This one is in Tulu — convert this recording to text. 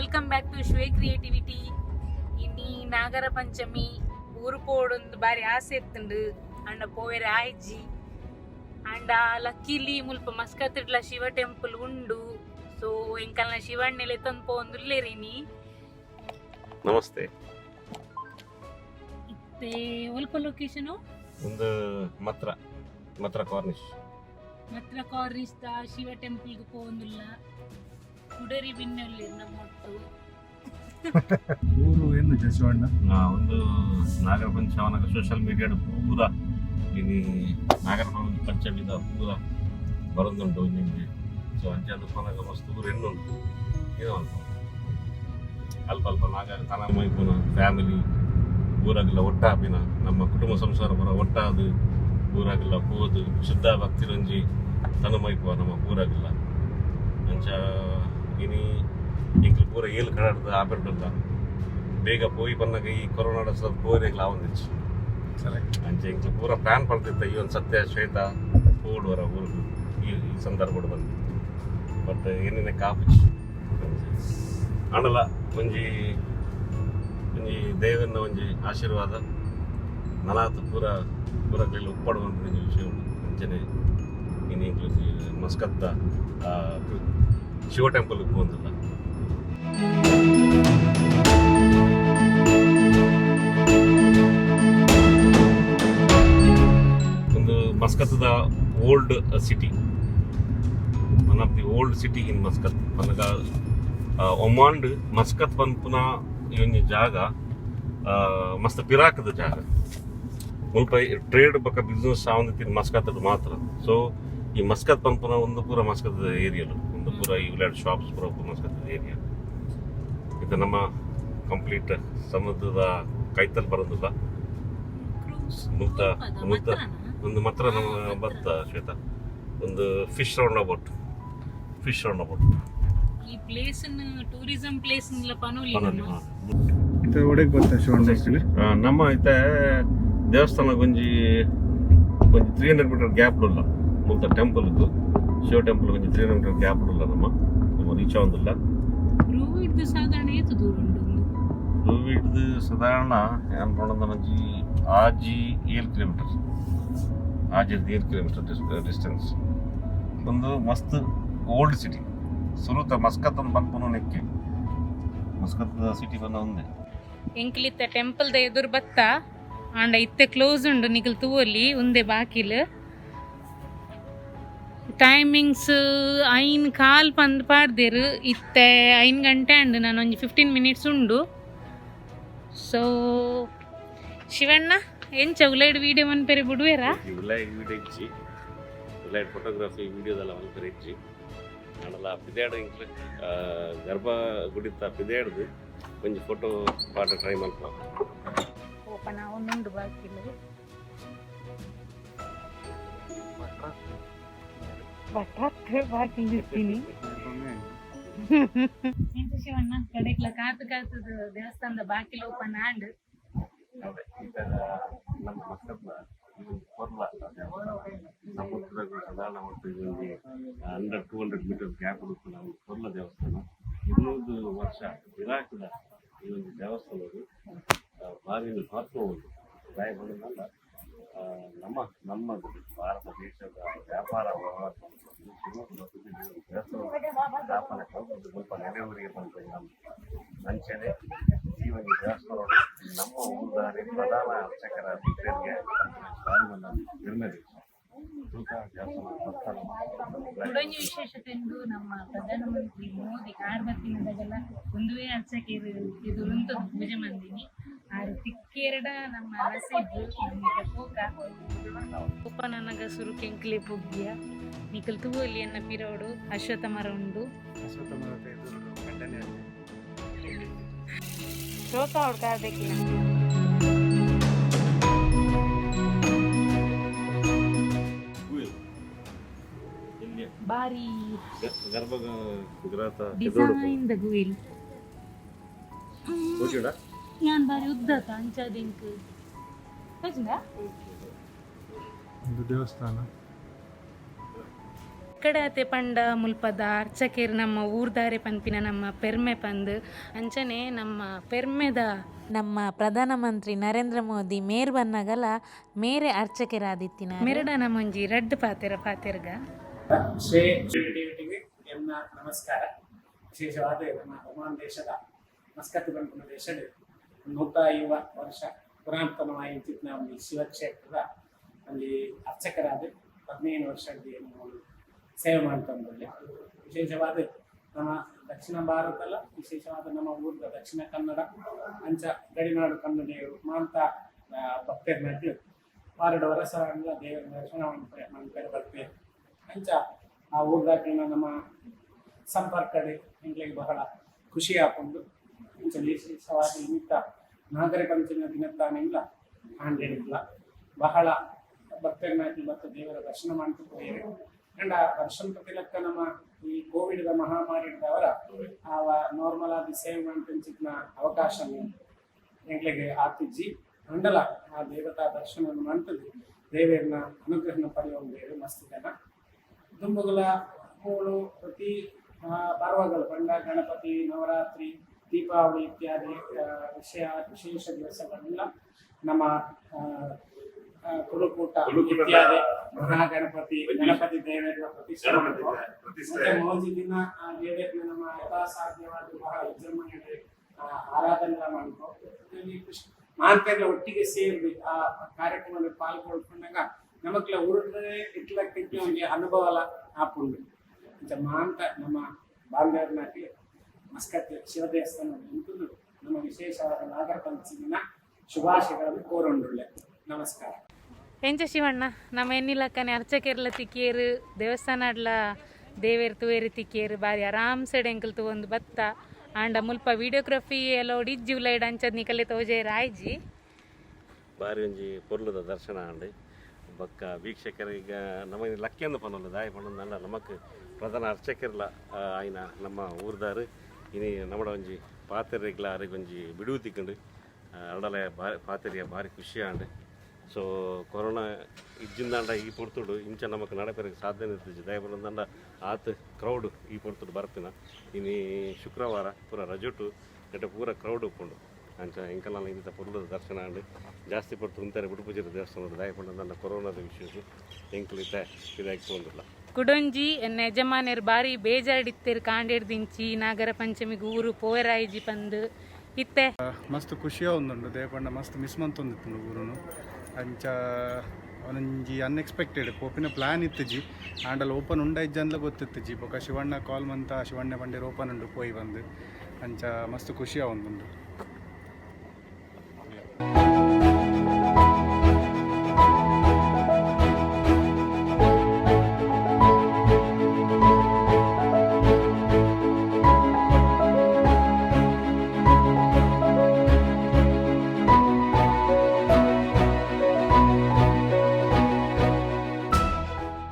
Welcome back to Shwe creativity. ಇನಿ ನಾಗರ ಪಂಚಮಿ ಊರು ಪೋಡೊಂದು ಬಾರಿ ಆಸೆ ಇತ್ತುಂಡು ಅಂಡ ಪೋವೆರೆ ಆಯ್ಜಿ. ಅಂಡ ಲಕ್ಕಿಲಿ ಮುಲ್ಪ ಮಸ್ಕತ್ತಿಡ್ಲ ಶಿವ ಟೆಂಪಲ್ ಉಂಡು. ಸೊ ಎಂಕಲ್ನ ಶಿವಣ್ಣೆಲೆ ತಂದು ಪೋವೊಂದುಲ್ಲೇರಿನಿ. ನಮಸ್ತೆ. ಇತ್ತೆ ಒಲ್ಪ ಲೊಕೇಶನ್? ಒಂದು ಮತ್ರ ಮತ್ರ ಕಾರ್ನಿಶ್. ಮತ್ರ ಕಾರ್ನಿಶ್ the Shiva temple ಗೆ ಪೋವೊಂದುಲ್ಲ. ಕುಡರಿ ಬಿನ್ನೆಲ್ಲೇರು ನಮ್ಮೊಟ್ಟು. ಊರು ಏನು ಶಿವಣ್ಣ? ಒಂದು ನಾಗರ ಪಂಚಮನಗ ಸೋಷಿಯಲ್ ಮೀಡಿಯಾಡ್ ಪೂರ ಇನಿ ನಾಗರ ಪಂಚಮಿದ ಪೂರ ಬರೊಂದುಂಟು ಒಂಜೊಂಜಿ. ಸೊ ಅಂಚಾದ ಪನಗ ಮಸ್ತ್ ಊರು ಎನ್ನುಂಟು ಏನೋ ಅಲ್ಪ ಅಲ್ಪ ಅಲ್ಪ ನಾಗರ ತನ ಮೈಪುನ ಫ್ಯಾಮಿಲಿ ಊರಾಗೆಲ್ಲ ಒಟ್ಟಾಪಿನ ನಮ್ಮ ಕುಟುಂಬ ಸಂಸಾರ ಪೂರ ಒಟ್ಟಾದು ಊರಾಗೆಲ್ಲ ಪೋದು ಶುದ್ಧ ಭಕ್ತಿರೊಂಜಿ ತನ ಮೈಪುವ ನಮ್ಮ ಊರಾಗೆಲ್ಲ. ಅಂಚ ಇನಿ ಎಂಕ್ಲು ಪೂರ ಏಲ್ ಕಡಾಡ್ದು ಆಪೆಂಟುಲ್ಲ ಬೇಗ ಪೋಯಿ ಪನ್ನಗ ಈ ಕೊರೋನಾ ಸ್ವಲ್ಪ ಪೋರೆಗ್ಲ ಆವೊಂದಿಚ್ಚಿ. ಕರೆಕ್ಟ್. ಅಂಚ ಎಂಕ್ಲು ಪೂರ ಪ್ಲಾನ್ ಪಡ್ತಿತ್ತ ಈ ಒಂದು ಸತ್ಯ ಶ್ವೇತ ಪೋಡುವರ ಊರುಗು ಈ ಈ ಸಂದರ್ಭಡ್ ಬಂದು. ಬಟ್ ಏನೇನೆ ಕಾಪುಜಿ ಆಂಡಲ ಒಂಜಿ ಒಂಜಿ ದೇವನ ಒಂಜಿ ಆಶೀರ್ವಾದ ನನಾತ್ ಪೂರ ಪೂರ ಕೈಲಿ ಉಪ್ಪಡು ಪನ್ಪಿನ ಒಂಜಿ ವಿಷಯ ಉಂಡು. ಅಂಚನೆ ಇನಿ ಎಂಕ್ಲು ಮಸ್ಕತ್ತ ಶಿವ ಟೆಂಪಲ್ ಪೋವೊಂದುಲ್ಲ. ಒಂದು ಮಸ್ಕತ್ತದ old city, one of the old city in Muscat ಪನಗ ಒಮಾಂಡ್ ಮಸ್ಕತ್ ಪನ್ಪುನ ಈ ಒಂಜಿ ಜಾಗ ಮಸ್ತ್ ಪಿರಾಕದ ಜಾಗ. ಮುಲ್ಪ ಟ್ರೇಡ್ ಬೊಕ ಬಿಸ್ನೆಸ್ ಆವೊಂದಿತ್ತಿನ ಮಸ್ಕತ್ ಮಾತ್ರ. ಸೊ ಈ ಮಸ್ಕತ್ ಪನ್ಪುನ ಒಂದು ಪೂರ ಮಸ್ಕತ್ ಏರಿಯಲು ಒಂದು ಪೂರ ಈ ಉಳ್ಳಾಡ್ ಶಾಪ್ಸ್ ಪೂರ ಮಸ್ಕತ್ ಏರಿಯಾ. ಇದು ನಮ್ಮ ಕಂಪ್ಲೀಟ್ ಸಮುದ್ರದ ಕೈತಲ್ ಬರೋದಿಲ್ಲ. ಮುಲ್ತ ಮುಲ್ತ ಒಂದು ಮಾತ್ರ ನಮ್ಮ ಭತ್ತ ಶ್ವೇತ ಒಂದು fish round about, fish round about. ಈ ಪ್ಲೇಸ್ ಟೂರಿಸಂ ಪ್ಲೇಸ್ ಪನೋಲಿ. ಇತ್ತ ಒಡೆಗೆ ಬರ್ತಾ ಶಿವಣ್ಣ ಆಕ್ಚುಲಿ? ನಮ್ಮ ಇತ್ತೆ ದೇವಸ್ಥಾನ ಒಂಜಿ ಒಂಜಿ 300 ಮೀಟರ್ ಗ್ಯಾಪ್ ಉಲ್ಲ. ಮುಲ್ತ ಟೆಂಪಲ್, ಶಿವ ಟೆಂಪಲ್ ಒಂಜಿ 300 ಮೀಟರ್ ಗ್ಯಾಪ್ ಉಲ್ಲ. ನಮ್ಮ ನಮ್ಮ ರೀಚ್ ಆವೊಂದುಲ್ಲ. ರೂವಿಡ್ದು ಸಾಧಾರಣ ಏತು ದೂರ ಉಂಡು ಉಂದು? ರೂವಿಡ್ದು ಸಾಧಾರಣ ಏನ್ ಪಂಡ ಒಂಜಿ ಆಜಿ ಏಳು ಕಿಲೋಮೀಟರ್, ಆಜಿರ್ದು 7 ಕಿಲೋಮೀಟರ್ ಡಿಸ್ಟೆನ್ಸ್. ಒಂದು ಮಸ್ತ್ ಓಲ್ಡ್ ಸಿಟಿ. ಸುರುತ ಮಸ್ಕತ್ ಅಂತ ಪನ್ಪುನ ನೆಕ್ಕೆ ಮಸ್ಕತ್ ಸಿಟಿ ಬಂದ ಒಂದೇ. ಎಂಕ್ಲಿತ್ತ ಟೆಂಪಲ್ ದ ಎದುರು ಬತ್ತ ಆಂಡ ಇತ್ತೆ ಕ್ಲೋಸ್ ಉಂಡು. ನಿಕಲ್ ತೂವೊಲಿ, ಉಂದೆ ಬಾಕಿಲ್. ಟೈಮಿಂಗ್ಸ್ 5:15 ಪಂದ್ ಪಾಡ್ದೆರ್. ಇತ್ತೆ 5 ಗಂಟೆ ಅಂಡ್ ನಾನು ಒಂಜಿ 15 ಮಿನಿಟ್ಸ್ ಉಂಡು. ಸೊ ಶಿವಣ್ಣ, ಎಂಚ ಉಲೈಡ್ ವೀಡಿಯೋ ಮನ್ಪೆರೆ ಬುಡುವೆರಾ? ಉಲೈಡ್ ವೀಡಿಯೋ ಇಜ್ಜಿ. ಉಲೈಡ್ ಫೋಟೋಗ್ರಫಿ ವೀಡಿಯೋದೆಲ್ಲ ಮನ್ಪೆರೆ ಇಜ್ಜಿ. ಆಂಡಲ ಪಿದಾಡ್ ಇಂಕ್ಲೆ ಗರ್ಭ ಗುಡಿತ ಪಿದಾಡ್ದು ಒಂಜಿ ಫೋಟೋ ಪಾಡ ಟ್ರೈ ಮಲ್ಪ. ಓಪನ್ ಉಂಡು ಬಾಕಿಲ್. ಭಟ್ರತ್ ಬಾಕಿಲ್ ಇರ್ತೀನಿ. ಎಂಚ ಶಿವಣ್ಣ, ಕಡೆಕ್ಲ ಕಾತು ಕಾತದ ದೇವಸ್ಥಾನದ ಬಾಕಿಲ್ ಓಪನ್ ಆಂಡ್. ನಮ್ಮ ಮಸ್ಕತ್ನ ಪೊರ್ಲ ಸಮುದ್ರ ಸಾಧಾರಣ ಒಟ್ಟು ಒಂಜಿ 100-200 ಮೀಟರ್ ಗ್ಯಾಪ್ ಉಪ್ಪುನ ಒಂದು ಪೊರ್ಲ ದೇವಸ್ಥಾನ. 200 ವರ್ಷ ಪಿರಾಕ್ದ ಈ ಒಂದು ದೇವಸ್ಥಾನವು ಭಾರಿ ಮಹತ್ವ ಉಂಟು. ದಾಯೆ ಪಂಡ ನಮ್ಮ ನಮ್ಮ ಭಾರತ ದೇಶದ ವ್ಯಾಪಾರ ವ್ಯವಹಾರ ದೇವಸ್ಥಾನ ಸ್ಥಾಪನೆ ಮುಲ್ಪ ನೆರೆಯೂರಿಗೆ ಪನ್ಪಿನ ಅಂಚನೆ ಈ ಒಂದು ದೇವಸ್ಥಾನ ನಮ್ಮ ಊರ್ದಾರಿ ಪ್ರಧಾನ ಅರ್ಚಕರ ಬಿಟ್ಟರಿಗೆ ಭಾರಿ ಮಲ್ಲ ಪೆರ್ಮೆದ ವಿಷಯ. ತೂಕ ದೇವಸ್ಥಾನ ದೇವಸ್ಥಾನ. ಕುಡೊಂಜಿ ವಿಶೇಷತೆ ಎಂದು ನಮ್ಮ ಪ್ರಧಾನಮಂತ್ರಿ ಮೋದಿ ಕಾರ್ ಬತ್ತಿನದಾಗೆಲ್ಲ ಒಂದುವೇ ಅರ್ಚಕರು ಎದುರುಂತದ್ದು ಪೂಜೆ ಮಂದಿನಿ. ಆರು ತಿಕ್ಕೇರಡ ನಮ್ಮ ನಸೀಬ್ ನಮ್ಗೆ ಪೋಕ. ಉಪನನಗ ಸುರು ಕೆಂಕ್ಲೆ ಪುಗ್ಗಿಯ. ನಿಕಲ್ ತೂವೊಲಿ ಎನ್ನ ಪಿರೋಡು ಅಶ್ವತ್ಥ ಮರ ಉಂಡು. ಅಶ್ವತ್ಥ ಮರದ ಎದುರು ಗಂಡನೇ. ಶೋಕ ಅವ್ರು ಕಾರ್ದಕ್ಕಿನ. ಇಲ್ಲಿ ಬಾರಿ ಗರ್ಭ ಗೃಹದ ಡಿಸೈನ್ ದ ಗುಯಿಲ್. ತೋಜಿಡ. ಯಾನ್ ಬಾರಿ ಉದ್ದತ ಅಂಚಾದಿಂಕ್ ತೋಜಿಂದ. ಒಂದು ದೇವಸ್ಥಾನ. ತಿಕ್ಕಡಾತೆ ಪಂಡ ಮುಲ್ಪದ ಅರ್ಚಕೆರ್ ನಮ್ಮ ಊರ್ದಾರೆ ಪನ್ಪಿನ ನಮ್ಮ ಪೆರ್ಮೆ ಪಂದ್. ಅಂಚನೆ ನಮ್ಮ ಪೆರ್ಮೆದ ನಮ್ಮ ಪ್ರಧಾನಮಂತ್ರಿ ನರೇಂದ್ರ ಮೋದಿ ಮೇರ್ ಬನ್ನಗಲ ಮೇರೆ ಅರ್ಚಕೆರಾದಿತ್ತಿನ. ಮೆರಡ ನಮ್ಮೊಂಜಿ ರಡ್ಡ್ ಪಾತೆರ ಪಾತೆರ್ಗ. ಶ್ರೀ ಟಿವಿಟಿಗೆ ಎನ್ನ ನಮಸ್ಕಾರ. ವಿಶೇಷವಾದ ನಮ್ಮ ಒಮಾನ್ ದೇಶದ ಮಸ್ಕತ್ ಬಂಪುನ ದೇಶದ 150 ವರ್ಷ ಪುರಾತನವಾಗಿ ಒಂದು ಶಿವಕ್ಷೇತ್ರದ ಅಲ್ಲಿ ಅರ್ಚಕರಾದ 15 ವರ್ಷದ ನಾವು ಸೇವೆ ಮಾಡ್ತಂದಲ್ಲಿ. ವಿಶೇಷವಾದ ನಮ್ಮ ದಕ್ಷಿಣ ಭಾರತಲ್ಲ, ವಿಶೇಷವಾದ ನಮ್ಮ ಊರದ ದಕ್ಷಿಣ ಕನ್ನಡ ಅಂಚ ಗಡಿನಾಡು ಕನ್ನಡಿಗರು ಮಾಂತ ಭಕ್ತರ ನಡ್ಲು ವಾರಡು ವರಸ ದೇವರ ದರ್ಶನ ಮಾಡ್ತಾರೆ ಮಾಡ್ತಾರೆ ಬರ್ತೇವೆ. ಅಂಚ ಆ ಊರ್ದಾಕಿನ ನಮ್ಮ ಸಂಪರ್ಕ ಎಂಕ್ಲೆಗ್ ಬಹಳ ಖುಷಿ ಆಪುಂಡು. ಅಂಚ ವಿಶೇಷವಾದ ನಿಮಿತ್ತ ನಾಗರ ಪಂಚಮಿಯ ದಿನತ್ತಾನಿಲ್ಲ ಆಂಡೆಡಿಲ್ಲ ಬಹಳ ಭಕ್ತರನ್ನಾಗಿ ಮತ್ತು ದೇವರ ದರ್ಶನ ಮಾಡ್ತು ಪೋಯೆರ್. ಅಂಡ ವರ್ಷಂ ಪ್ರತಿಲಕ್ಕ ನಮ್ಮ ಈ ಕೋವಿಡ್ ದ ಮಹಾಮಾರಿ ಅವರ ಆವ ನಾರ್ಮಲ್ ಆದ್ ಸೇವೆ ಮಾಡ್ತಂಚಿನ ಅವಕಾಶ ಎಂಕ್ಲೆಗ್ ಆತಿಜ್ಜಿ. ಅಂಡಲ ಆ ದೇವತಾ ದರ್ಶನವನ್ನು ಮಾಡ್ತದೆ ದೇವರನ್ನ ಅನುಗ್ರಹನ ಪಡೆಯುವ ಮಸ್ತ್ ಜನ ದುಂಬುಗಳ ಮೂಳು ಪ್ರತಿ ಪರ್ವಗಳು ಪಂಡ ಗಣಪತಿ, ನವರಾತ್ರಿ, ದೀಪಾವಳಿ ಇತ್ಯಾದಿ ವಿಷಯ ವಿಶೇಷ ದಿವಸಗಳೆಲ್ಲ ನಮ್ಮ ಆ, ಆ, ತುಳುಕೂಟ ತುಳುಕೂಟದ ಇತ್ಯಾದಿ ಮಹಾಗಣಪತಿ, ಗಣಪತಿ ದೇವರ ಪ್ರತಿಷ್ಠೆ ಮಾಡ್ಕೊ. ಮತ್ತೆ ಮೋಜಿ ದಿನ ಆ ದೇವರನ್ನ ನಮ್ಮ ಯಥಾಸಾಧ್ಯವಾದ ಬಹಳ ವಿಜೃಂಭಣೆ ಆರಾಧನೆ ಮಾಡ್ಕೊ. ಇಲ್ಲಿ ಮಾಂತೆಲ್ಲ ಒಟ್ಟಿಗೆ ಸೇರಿ ಆ ಕಾರ್ಯಕ್ರಮದಲ್ಲಿ ಪಾಲ್ಗೊಳ್ಕೊಂಡಾಗ ನಮಕ್ಲ ಊರುಡೆ ಇಟ್ಲಕ್ಕಿಟ್ಲ ಒಂದು ಅನುಭವ ಆಪುಂಡು. ಅಂಚ ಮಾಂತ ನಮ್ಮ ಬಾಂಧವ್ಯನಾಗಿ ಮಸ್ಕತ್ ಶಿವ ದೇವಸ್ಥಾನ ನಿಂತುದು ನಮ್ಮ ವಿಶೇಷವಾದ ನಾಗರ ಪಂಚಮಿನ ಶುಭಾಶಯಗಳನ್ನು ಕೋರೊಂಡುಳ್ಳೆ. ನಮಸ್ಕಾರ. ಎಂಚ ಶಿವಣ್ಣ, ನಮ್ಮ ಎನ್ನಿಲಕ್ಕನೆ ಅರ್ಚಕೆರ್ಲ ತಿಕ್ಕಿಯರು, ದೇವಸ್ಥಾನ ಅಡ್ಲ ದೇವೇರ್ ತುವೇರಿ ತಿಕ್ಕಿಯರು, ಬಾರಿ ಆರಾಮ್ಸೆಡ್ ಎಂಕಲ್ ಒಂದು ಬತ್ತ. ಆಂಡ ಮುಲ್ಪ ವಿಡಿಯೋಗ್ರಫಿ ಎಲ್ಲ ಇಜ್ಜಿ ಉಲೈಡ್, ಅಂಚದ್ ನಿಕಲೆ ತೋಜೇರ್ ಆಯ್ಜಿ. ಬಾರಿ ಒಂಜಿ ಪೊರ್ಲುದ ದರ್ಶನ ಆಂಡ್. ಬೊಕ್ಕ ವೀಕ್ಷಕರಿಗೆ ನಮ ಲಕ್ಕಿಯಂದು ಪನೊಲ್ಲ ದಾಯ ಪಂಡೊಂದು ನಮಕ್ ಪ್ರಧಾನ ಅರ್ಚಕರ್ಲ ಆಯ್ನ ನಮ್ಮ ಊರ್ದಾರು. ಇನಿ ನಮ್ಮಡ ಒಂಜಿ ಪಾತೆರಿಗ್ಲ ಅರೆಗ್ ಒಂಜಿ ಬಿಡುವು ತಿಕ್ಕಂಡು ಅಡಲ ಬಾರಿ ಪಾತೆರಿಯ ಬಾರಿ ಖುಷಿ ಆಂಡ್. ಸೊ ಕೊರೋನಾ ಇಜ್ಜಿಂದಾಂಡ ಈ ಪೊರ್ತುಡು ಇಂಚ ನಮಕ್ ನಡಪೆರೆಗ್ ಸಾಧ್ಯನೇ ಇತ್ತಿಜಿ. ದಾಯ ಪಂಡೊಂದಾಂಡ ಆತ್ ಕ್ರೌಡ್ ಈ ಪೊರ್ತುಡು ಬರ್ಪಿನ. ಇನಿ ಶುಕ್ರವಾರ ಪೂರ ರಜೆಟು ನೆಟ ಪೂರ ಕ್ರೌಡ್ ಉಪ್ಪುಂಡು. ಅಂಚ ಎಂಕಲ್ನ ಇಂತ ಪೊರ್ಲುದ ದರ್ಶನ ಆಂಡ್. ಜಾಸ್ತಿ ಪೊರ್ತು ಉಂತಾರೆ ಬುಡುಪುಜಿರ ದೇವಸ್ಥಾನದ. ದಾಯ ಪಂಡೊಂದಾಂಡ ಕೊರೋನಾದ ವಿಷಯಸು ಎಂಕುಲು ಇತ್ತೆ ಪಿದಾಯ್ಕ್ ಪೋವೊಂದುಲ್ಲ. ಕುಡೊಂಜಿ ಎನ್ನ ಯಜಮಾನೆರ್ ಬಾರಿ ಬೇಜಾರ್ಡಿತ್ತೆರ್ ಕಾಂಡೇರ್ದಿಂಚಿ, ನಾಗರ ಪಂಚಮಿಗ್ ಊರು ಪೋಯರಾಯಿಜಿ ಪಂದ್ ಇತ್ತೆ. ಮಸ್ತ್ ಖುಷಿಯ ಒಂದುಂಡು ದೇಪಂಡ ಮಸ್ತ್ ಮಿಸ್ ಮಂತೊಂದಿತ್ತುಂಡು ಊರುನು. ಅಂಚ ಒಂಜಿ ಅನ್ಎಕ್ಸ್ಪೆಕ್ಟೆಡ್ ಪೋಪಿನ ಪ್ಲ್ಯಾನ್ ಇತ್ತಿಜಿ. ಆಂಡಲ ಓಪನ್ ಉಂಡ ಇಜ್ಜಂದ್ಲ ಗೊತ್ತಿತ್ತಿಜಿ. ಬೊಕ ಶಿವಣ್ಣ ಕಾಲ್ ಮಂತ ಶಿವಣ್ಣ ಬಂಡೇರ್ ಓಪನ್ ಉಂಡು ಪೋಯಿ ಬಂದು. ಅಂಚ ಮಸ್ತ್ ಖುಷಿ ಒಂದುಂಡು.